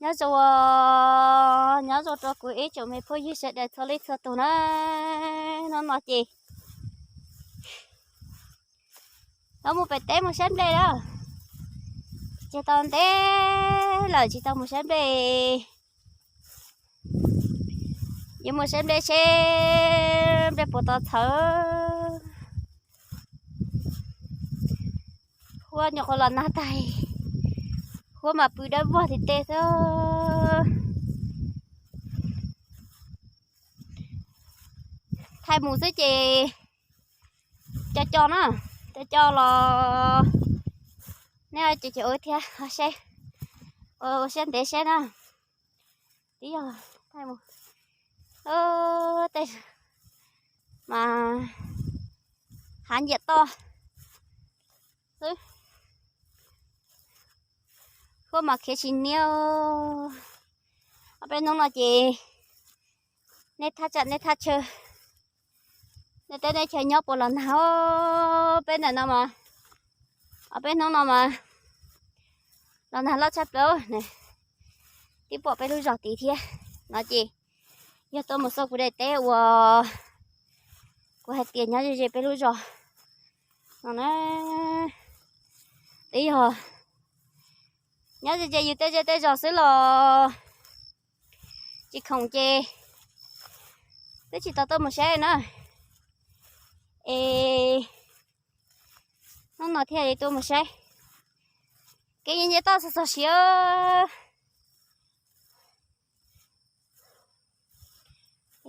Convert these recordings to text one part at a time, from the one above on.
Nyob zoo, nyob zoo rau kuv ib tsoom me phooj ywg sawv daws txhua leej txhua tus na. Hnub no ces wb mus pem teb mus saib nplej lawm. Ces tau ntev lawm tsis tau mus saib nplej. Yuav mus saib nplej seb nplej puas tau txhawv. Huab nyuam qhuav los nag tag, huab mas pw dawb vog tiag tiag xwb. Thaij mus xwb ces co co na, co co los nej ces ces ua thiab, ua siab ntev seb na. Twb yog thaij mus tej mas hav nyiam toj xwb, huab mas khiav tsis niab. Ob peb hnub no ces nej thaj tsam nej thaj chaw, nej teb nej chaw nyob puas los nag os? Peb ntawm no mas, ob peb hnub no mas los nag loj tshaj plaws. Twb pom peb lub zos tid thiab no ces yog tuaj mus xauj kuv daim teb uas kuv hais tias nyob ze ze peb lub zos no na. Twb yog nyob ze ze yus tej zej tej zos xwb los tsis khoom ces twb tsis tau tuaj mus saib na. Es hnub no thiaj li tuaj mus saib. Kev nce toj txog txog siav,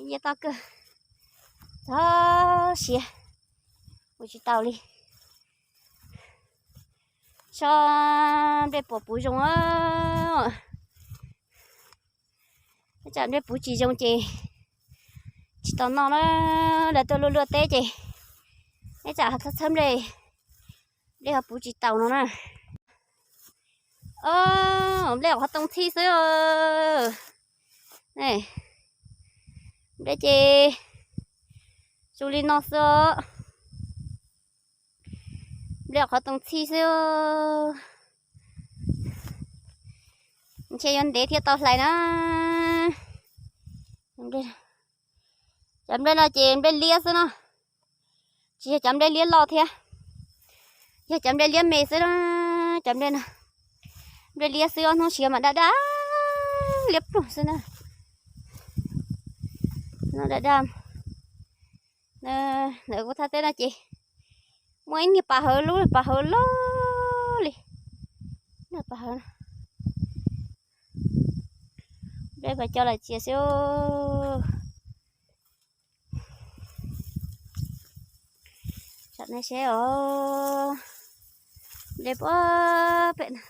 nce toj kawg txog siav, mus tsis tau li. Sob nplej puas puv zoo, ib tsam nplej puv tsis zoo ces tsis tau noj na. Lawv tuaj luaj luaj teb ces ib tsam txhawb nplej, nplej ho puv tsis taus no na. Nplej qhov too txhij xwb. Nplej ces zoo li no xwb. Nplej qhov too txhij xwb. Ntshe yuav ntev thiaj tau hlais na. Cov nplej no ces nplej liab xwb no, tsis yog cov nplej liab loj thiab, yog cov nplej liab me xwb na. Cov nplej no, nplej liab xwb, ob hnub siav mas daj daj liab ploog xwb na. Daj daj. Ntawm kuv thaj teb no ces muaj ib niag pas hawv lub pas hawv loj li. Pas hawv, nplej pas coj lawm txias xwb. Tsam nej seb os, nplej puag pem no.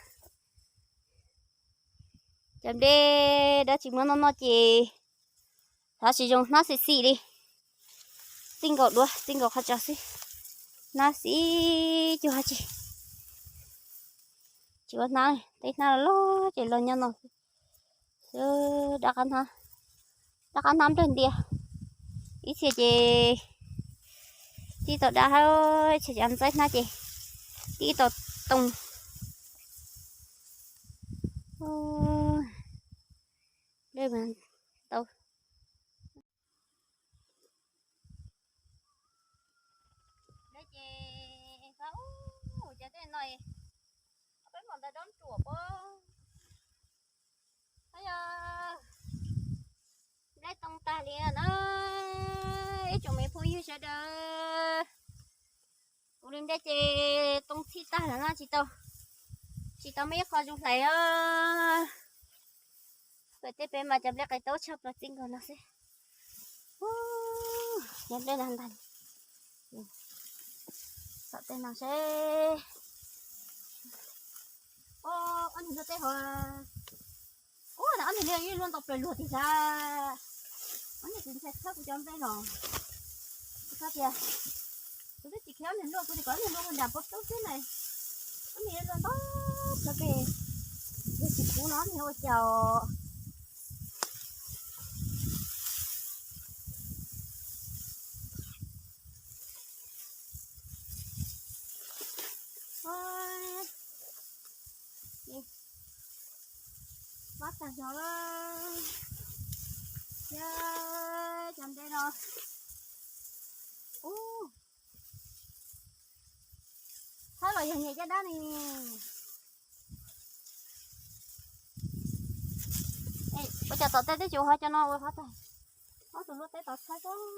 Cov nplej dab tsi muab noj noj ces xav tsis zoo, hnab xim xim li. Txij nkaus duav, txij nkaus qhov tsaus xwb, hnab xim cuag tsi. Tsis ua hnab, tej hnab loj ces los nyob no xwb. Dab qab hnab, dab qab hnab nplej ntias, ib txhia ces tij tau dab, ib txhia cov ntxaib hnab ces tij tau too. Tau ces, ua cas tej no peb mam ntawd dob ruam pob. Yog nplej too tag li na, ib tsoom me phooj ywg sawv daws. Kuv li nplej ces too txhij tag lawm na, tsis tau, tsis tau muaj ib qho zoo hlais os. Pem tej pem mas cov nplej qis taub tshaj plaws txij nkaus no xwb. Cov nplej no ntag. Saum tej no seb. Ob niag luaj teb hov, ua ob niag luaj yeej luaj ntau plaws luag tiag sas. Ob niag kuv ntshai tshaj kuv cov nplej no. Kuv xav tias kuv twb tsis khiav ob niag luaj, kuv tias kom ob niag luaj nram pob toob xwb na. Ob niag luaj ntau plaws pem, yog tsis kuv no ob niag ua cas. Pab tag zog lawm. Thiab cov nplej no, ub, txhawb los yog nyem caj dab ne. Ua cas tom tej teb chaws ho cov no ua qhov tag, ob tug luaj teb tod txhawb txhawb los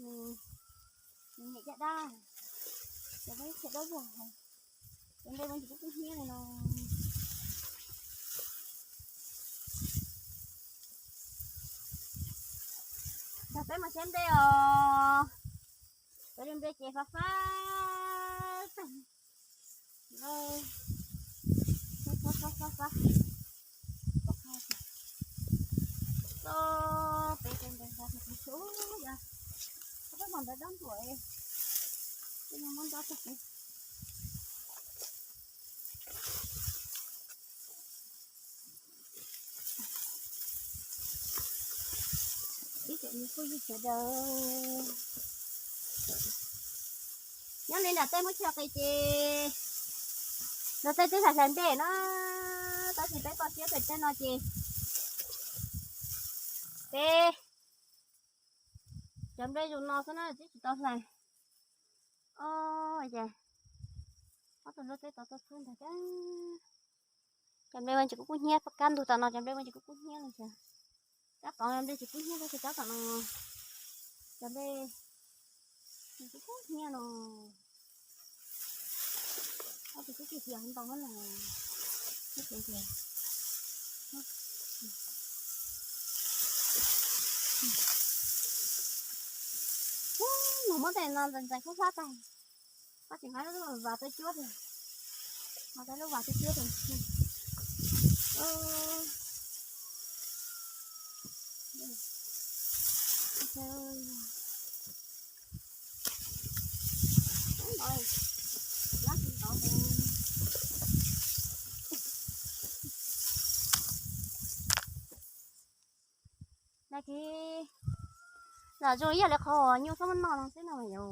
yog nyem caj dab, cov peb khiav dawb vog, cov nplej ua tsis kub kub hnyiab li no. Tag peb mus saib nplej os. Cov li nplej ces fab fab tag. Fab fab fab fab. Peb cov nplej fab fab. Ub, yog peb mus ntawd dob ntuam, peb muab nrov tag. Ib tsoom niam phooj ywg sawv daws, nyob li nram tej muab tso qis ces luag tej twb hlais hlais nplej na, tab sis peb koj siab pem tej no ces peb cov nplej zoo no xwb na twb tsis tau hlais. Os, ces ob tug luaj teb tod tuaj txhawb ntag thiab. Cov nplej ua tsis kub kub hnyiab, kab ntug tom no cov nplej ua tsis kub kub hnyiab li ntag. Kab tod nplej tsis kub hnyiab tab sis kab tom no cov nplej kub kub hnyiab no. Ob tug twb tsis tias ntau na. Ub, nws muab tej no ntxeev ntxeev hlab hlab tag. Koj tsis nqa lub vas tuaj cuab tiag, nqa lub vas tuaj cuab tiag. Nag kis lam zoo ib yam li qhov nyuj txhob muab noj no xwb no yom.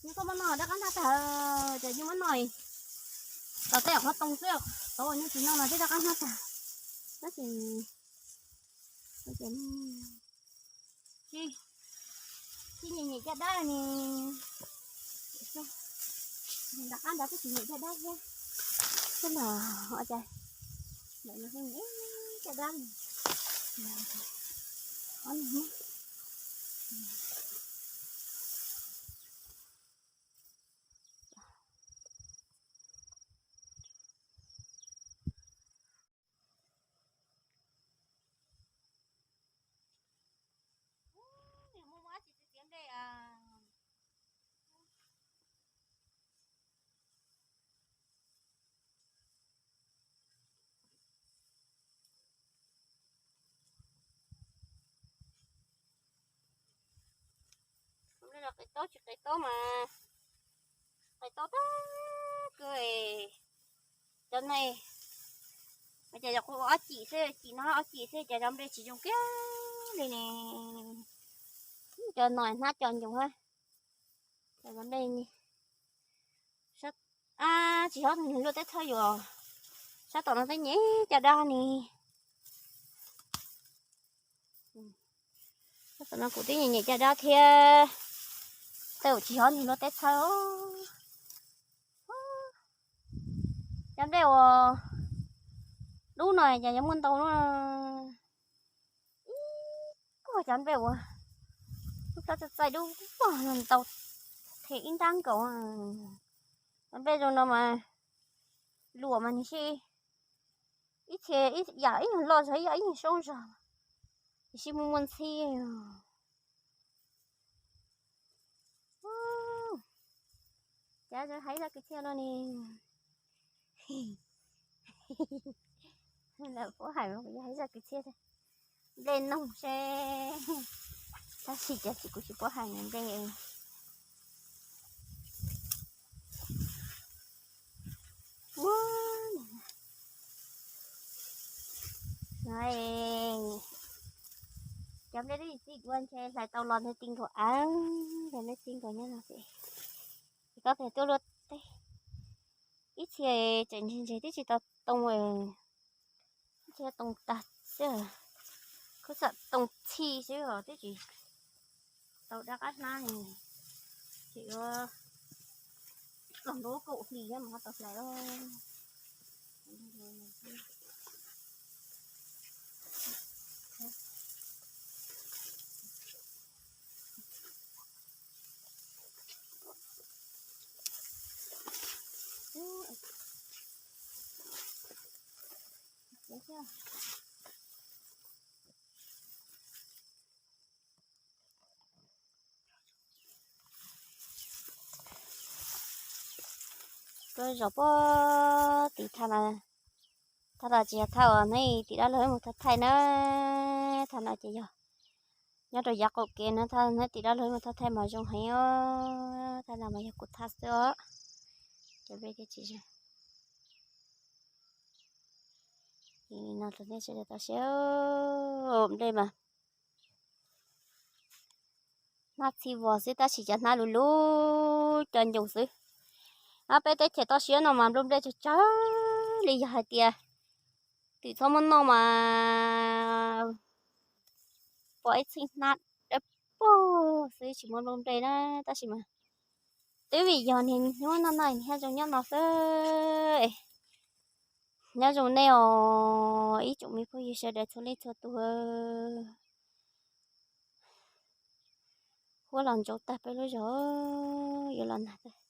Nyuj txhob muab noj dab qab hnab tag, ces nyuj muab noj. Tau tej qhov too xwb, tau nyuj tsis noj no twb dab qab hnab tag. Tab sis tsis nyem nyem caj dab ni. Nram qab nrad twb tsis nyem caj dab thiab. Xwb los ua cas ntawm no nyem caj dab li. Ob niag. Ub, nws muaj muaj dab tsi txiv txiav nplej a. Qis taub tsis qis taub mas qis taub tag kawg. Cov no, cov yog kuv ua ob cim xwb, cim no ob cim xwb ces cov nplej tsis zoo kiag li ne. Cov no hnab co ncus hab. Cov nplej tsis yog nws luaj teb txhawb yuav, sab tom no twb nyem caj dab ni. Sab tom no kuv twb nyem nyem caj dab thiab, tej zaum tsis yog nws luaj teb txhawb. Cov nplej uas dub no ces yuav muaj ntau no. Ib kuag cov nplej uas lub plab txaij txaij dub ntau, qhia ib nrab nkaus. Cov nplej zoo no mas luam mas nws sib ib txhia ib yam ib nyuag loj zog ib yam ib nyuag soob zog, tiam sis muaj muaj ntxhib. Cas hais zaj kwv txhiaj no ne, lawv puab hais mas kuv yog hais zaj kwv txhiaj. Nplej noog seb, tab sis cas tsis, kuv tsis paub hais nplej. Cov nplej txij ua ntshe hlais tau los ntshe ti nkaus, cov nplej ti nkaus nyob no ces, ces koj tias tuaj luaj teb ib thiab, tseem ntseg ntseg twb tsis tau too, thiab too tag xwb, kuj xam too txhij xwb os, twb tsis tau dab qab hnab li. Ces yuav los ntuj kaum hlis mas ho tau hlais os. Koj zov pob tim thaj no, thaj no tsis yog thaj uas neb tim dab laug mus thaj thaij na, thaj no ces yog nyob rau yav qaum kev na, thaj neb tim dab laug mus thaj thaij mas zoo heev os, thaj no mas yog kuv thaj xwb os. Cov nplej thiaj tsis zoo. Li no rau nej sawv daws tau saib, nplej mas hnab txhij vos xwb tab sis cov hnab luv luv co ncoos xwb. Peb teb chaws toj siab no mas nplua nplej tsawg tsawg li, yog hais tias twm txhob muab noj mas pom ib txheej hnab dawb paug xwb tsis muaj nplua nplej na, tab sis mas twb vim yog niag hnub no no thiaj zoo nyob no xwb. Nyob zoo nej os ib tsoom me phooj ywg sawv daws txhua leej txhua tus. Huab los ntsaum tag peb lub zos, yuav los nag tag.